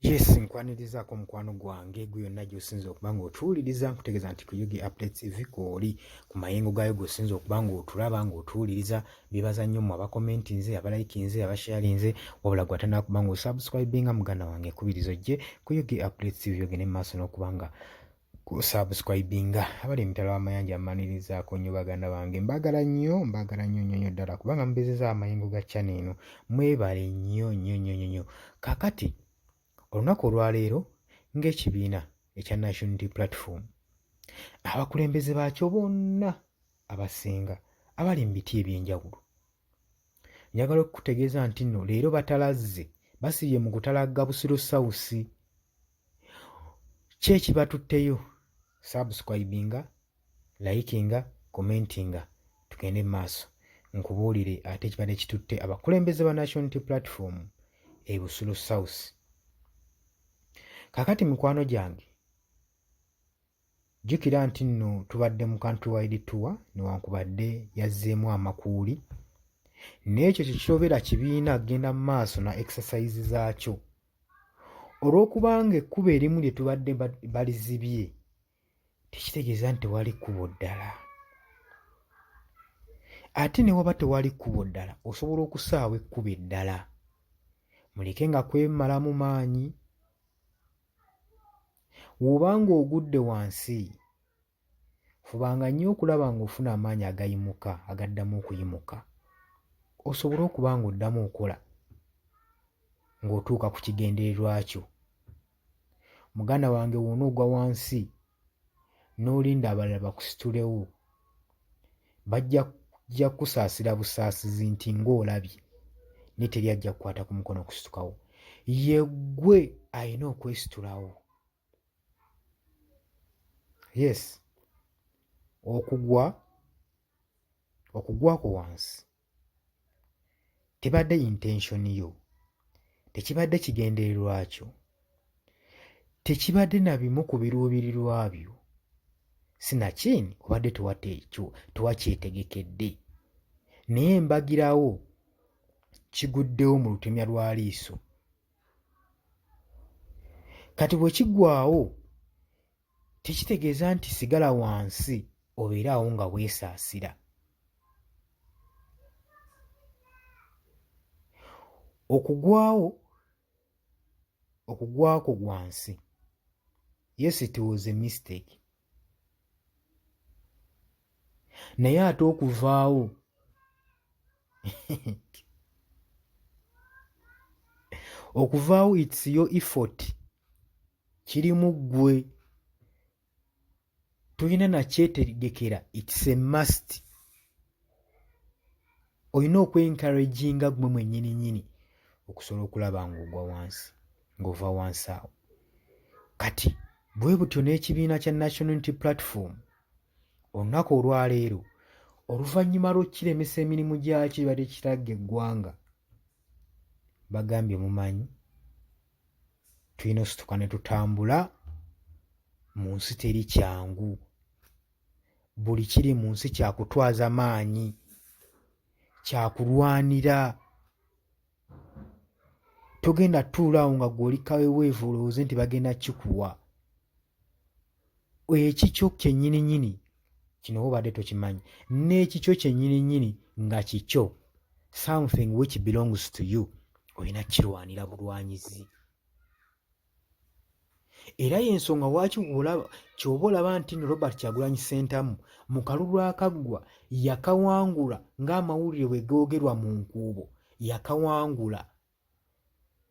Yes, nkwanirizaako mukwano gwange gwe yonna gy'osinza okuba ng'otuwuliriza. Nkutegeeza nti ku UG Updates TV kw'oli ku mayengo gaayo g'osinza okuba ng'otulaba ng'otuwuliriza. Beebaza nnyo mmwe abakomentinze, abalayikinze, abasharinze, wabula gwe atannaba ng'osubscribinga muganda wange nkubiriza ojje ku UG Updates TV ogende mu maaso n'okuba nga kusubscribinga. Abali emitala w'amayanja mmanirizaako nnyo baganda bange, mbagala nnyo, mbagala nnyo nnyo nnyo ddala kubanga mubezeza amayengo ga channel eno. Mwebale nnyo nnyo nnyo nnyo nnyo. Kakati olunaku olwaleero ng'ekibiina ekya National Unity Platform abakulembeze baakyo bonna abasinga abali mu biti eby'enjawulo njagala okukutegeeza nti nno leero batalazze, basibye mu kutalagga Busiro South. Ki ekibatutteyo? Subscribinga, likinga, commentinga, tugende mu maaso nkubuulire ate ekibadde kitutte abakulembeze ba National Unity Platform e Busiro South. Kaakati mikwano gyange, jjukira nti nno tubadde mu country wide tour newankubadde yazzeemu amakuuli, n'ekyo kye kibiina kugenda mu maaso na exercise zaakyo. Olw'okubanga ekkubo erimu lye tubadde balizibye tekitegeeza nti tewali kkubo ddala. Ate ne waba tewali kkubo ddala, osobola okusaawa ekkubo eddala. Muleke nga kwemalamu maanyi. Bw'oba ng'ogudde wansi, fubanga nnyo okulaba ng'ofuna amaanyi agayimuka, agaddamu okuyimuka, osobole okuba ng'oddamu okola ng'otuuka ku kigendererwa kyo. Muganda wange bw'onoogwa wansi n'olinda abalala bakusitulewo, bajja kujja kukusaasira busaasizi nti ng'olabye, naye teri ajja kukwata ku mukono kusitukawo. Ye ggwe alina okwesitulawo. Yes, okugwa okugwa kwo wansi tebadde intention yo, tekibadde kigendererwa kyo, tekibadde na bimu ku biruubirirwa byo, sinakindi obadde tewakyetegekedde, naye mbagirawo kiguddewo mu lutemya lwa liiso. Kati bwe kigwawo tekitegeeza nti sigala wansi obeere awo nga weesaasira. Okugwawo, okugwako wansi, yes it was a mistake, naye ate okuvaawo okuvaawo it's your effort, kiri mu ggwe, tolina nakyetegekera, it's a must. Olina okwencouraginga ggwe mwennyini nnyini okusobola okulaba ng'ogwa wansi, ng'ova wansi awo. Kati bwe butyo n'ekibiina kya National Unity Platform olunaku olwaleero oluvannyuma lw'okukiremesa emirimu gyakyo ebibadde kiragga eggwanga, bagambye mumanyi tulina osituka ne tutambula mu nsi, teri kyangu, buli kiri mu nsi kyakutwaza maanyi, kyakulwanira. Togenda tuula awo nga gwe oli kaweweevu olowooze nti bagenda kikuwa. Ekikyo kyennyini nnyini kino obadde tokimanyi, n'ekikyo kyennyini nnyini nga kikyo, something which belongs to you, olina kirwanira bulwanyizi. Era y'ensonga lwaki kyoba olaba nti nno Robert Kyagulanyi Ssentamu mu kalulu akaggwa yakawangula ng'amawulire bwe googerwa mu nkuubo, yakawangula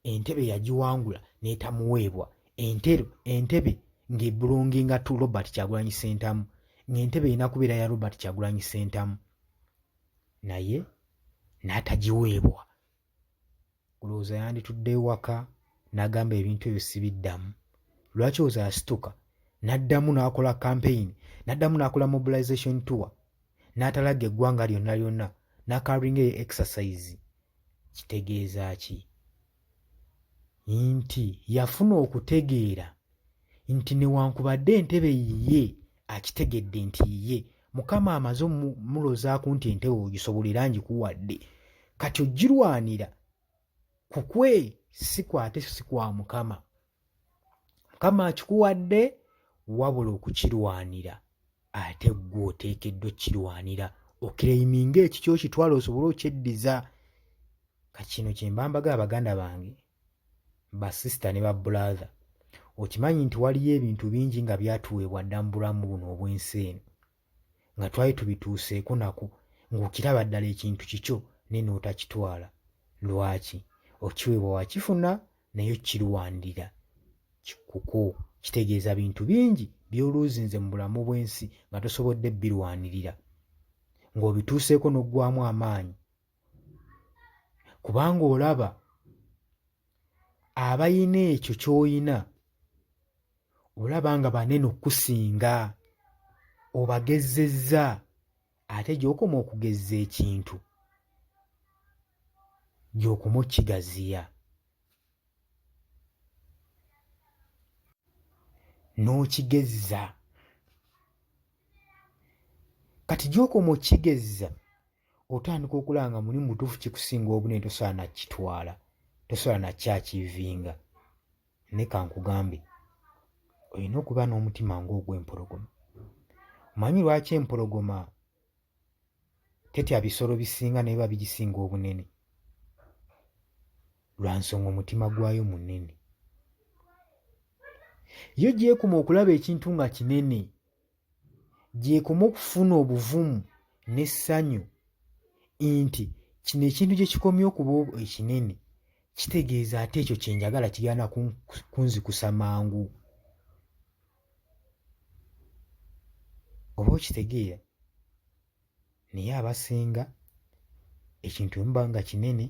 entebe yagiwangula n'etamuweebwa entero entebe ng'ebulonginga to Robert Kyagulanyi Ssentamu, ng'entebe erina kubeera ya Robert Kyagulanyi Ssentamu naye n'atagiweebwa. Olowooza yanditudde ewaka n'agamba ebintu ebyo sibiddamu? Lwaki olowooza yasituka n'addamu n'akola campaign, n'addamu n'akola mobilization tour, n'atalagga eggwanga lyonna lyonna, n'akaringa eyo exercise? Kitegeeza ki? Nti yafuna okutegeera nti newankubadde entebe yiye, akitegedde nti yiye, Mukama amaze omulozaako nti entebe ogisobola era ngikuwadde, kati ogirwanira kukwe, si kwate si kwa Mukama. Mukama akikuwadde wabula okukirwanira ate ggwe oteekeddwa okukirwanira okireyiminga ekikyo okitwala osobole okyeddiza. Kati kino kye mba mbagamba baganda bange ba sister ne ba brother, okimanyi nti waliyo ebintu bingi nga byatuweebwa dda mu bulamu buno obw'ensi eno nga twali tubituuseeko nako ng'okiraba ddala ekintu kikyo naye n'otakitwala. Lwaki? Okiweebwa wakifuna naye okirwanirira kikuko. Kitegeeza bintu bingi by'oluuzinze mu bulamu bw'ensi nga tosobodde birwanirira ng'obituuseeko n'oggwamu amaanyi kubanga olaba abayina ekyo ky'oyina olaba nga banene okukusinga obagezzezza ate gy'okoma okugezza ekintu gy'okoma okukigaziya n'okigezza kati gy'okoma okukigezza otandika okulaba nga muli mubutuufu kikusinga obunene tosobola nakitwala tosobola nakyakiivinga naye kankugambe olina okuba n'omutima ng'ogw'empologoma omanyi lwaki empologoma tetya bisolo bisinga naye biba bigisinga obunene lwa nsonga omutima gwayo munene yo gyekuma okulaba ekintu nga kinene gy'ekoma okufuna obuvumu n'essanyu nti kino ekintu gye kikomye okuba ekinene kitegeeza ate ekyo kye njagala kigenda kunzikusa mangu. Oba okitegeera? Naye abasinga ekintu bwe muba nga kinene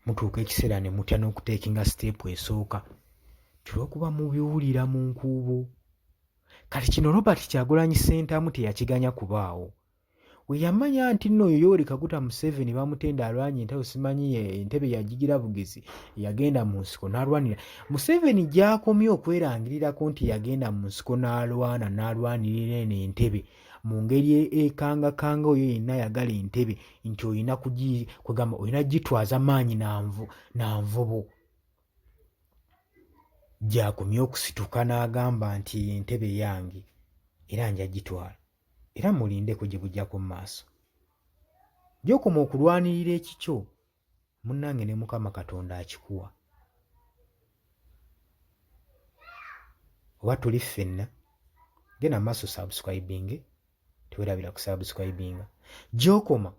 mutuuka ekiseera ne mutya n'okuteekinga siteepu esooka nti olw'okuba mubiwulira mu nkuubo. Kati kino Robert Kyagulanyi Ssentamu teyakiganya kubaawo. We yamanya nti nno oyo Yoweri Kaguta Museveni bamutenda alwanye entalo simanyi entebe yagigira bugizi yagenda mu nsiko n'alwanira. Museveni gy'akomye okwerangirirako nti yagenda mu nsiko n'alwana n'alwanirira eno entebe mu ngeri ekangakanga oyo yenna ayagala entebe nti olina kwegamba olina gitwaza maanyi na nvubu gyakomye okusituka n'agamba nti entebe yange era nja gitwala era mulindeko gye bujjako mu maaso gyokoma okulwanirira ekikyo munnange ne Mukama Katonda akikuwa. Oba tuli ffenna, genda mu maaso subscribinge, tewerabira ku subscribinga. Gy'okoma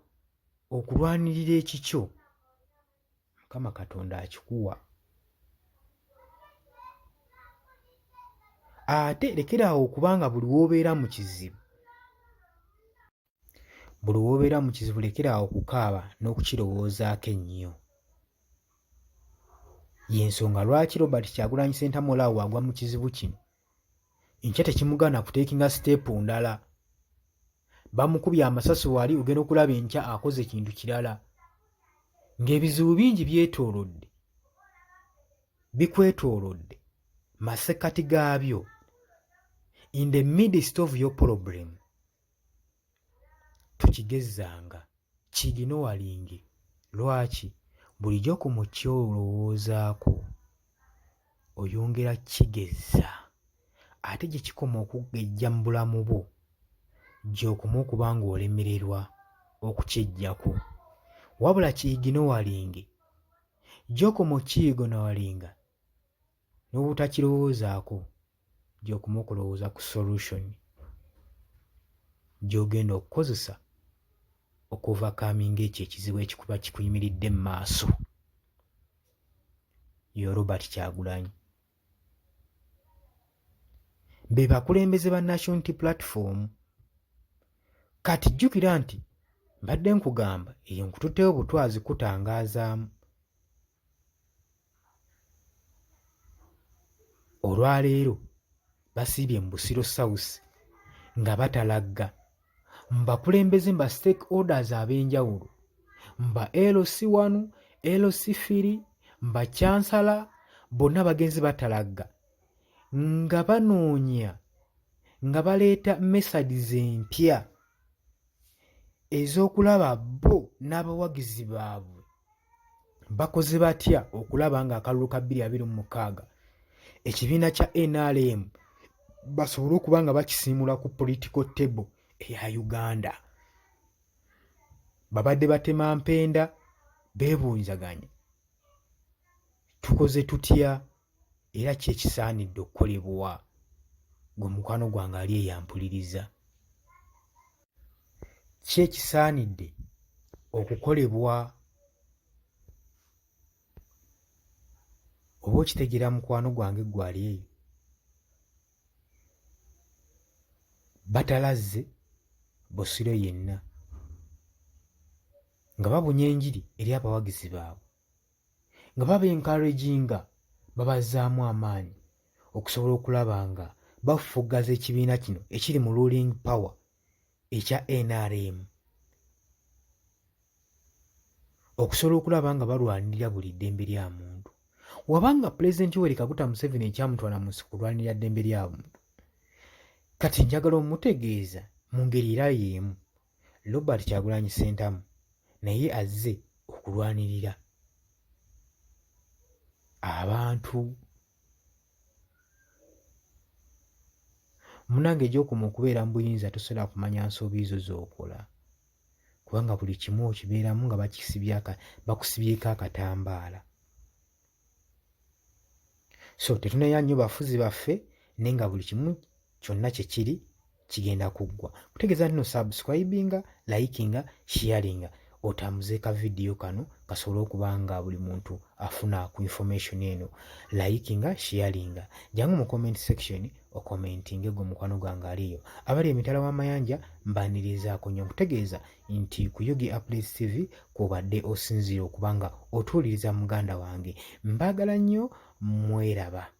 okulwanirira ekikyo, Mukama Katonda akikuwa. Ate lekera awo okubanga buli w'obeera mu kizibu Buli w'obeera mu kizibu lekera awo okukaaba n'okukirowoozaako ennyo. Y'ensonga lwaki Robert Kyagulanyi Ssentamu olaba bw'agwa mu kizibu kino, enkya tekimugaana kuteekinga siteepu ndala. Bamukubye amasasi wali ogenda okulaba enkya akoze kintu kirala. Ng'ebizibu bingi byetoolodde, bikwetoolodde, masekkati gaabyo. In the midst of your problem, Tukigezzanga. Kiiginowalinge. Lwaki? Bulijjo ku mu kyolowoozaako, oyongera kukigezza. Ate gye kikoma okugejja mu bulamu bwo, gy'okoma okuba ng'olemererwa okukyeggyako. Wabula kiiginowalinge. Gy'okoma okukiiginowalinga, n'obutakirowoozaako, gy'okoma okulowooza ku solution gy'ogenda okukozesa okuovercominga ekyo ekizibu ekikuba kikuyimiridde mu maaso. Yo Robert Kyagulanyi. Be bakulembeze ba National Unity Platform. Kati jjukira nti mbadde nkugamba eyo nkututteyo butwazi kutangaazaamu. Olwaleero basiibye mu Busiro South nga batalagga mu bakulembeze mu ba stakeholders ab'enjawulo mu ba LC wanu, LC firi, mu ba cansala bonna bagenze batalagga nga banoonya nga baleeta methods empya ez'okulaba bo n'abawagizi baabwe. Bakoze batya okulaba nga akalulu ka 2026 ekibiina kya NRM basobole okuba nga bakisiimula ku political table eya Uganda? Babadde batema mpenda, beebuuzaganya tukoze tutya era ki ekisaanidde okukolebwa. Gwe mukwano gwange ali eyampuliriza, ki ekisaanidde okukolebwa? Oba okitegeera mukwano gwange ggwe ali eyo? Batalazze Busiro yenna nga babunya enjiri eri abawagizi baabwe, nga baba encouraginga, babazzaamu amaanyi okusobola okulaba nga bafufuggaza ekibiina kino ekiri mu ruling power ekya NRM, okusobola okulaba nga balwanirira buli ddembe lya muntu. Wabanga Pulezidenti Yoweri Kaguta Museveni ekyamutwala mu nsi kulwanirira ddembe lya muntu, kati njagala omutegeeza mu ngeri era y'emu Robert Kyagulanyi Ssentamu naye azze okulwanirira abantu. Munange gy'okoma okubeera mu buyinza tosobola kumanya nsobi zo z'okola kubanga buli kimu okibeeramu nga bakusibyeko akatambaala. So tetunenya nnyo bafuzi baffe naye nga buli kimu kyonna kye kiri kigenda kuggwa. Kutegeeza nti no subscribinga, likinga, sharinga otambuze ka vidiyo kano kasobole okuba nga buli muntu afuna ku information eno. Likinga, sharinga, jangu mu comment section okomentinge gwe mukwano gwange aliyo abali emitala w'amayanja mbanirizaako nnyo nkutegeeza nti ku Yugi Updates TV kwobadde osinziira okuba nga otuwuliriza muganda wange. Mbaagala nnyo, mweraba.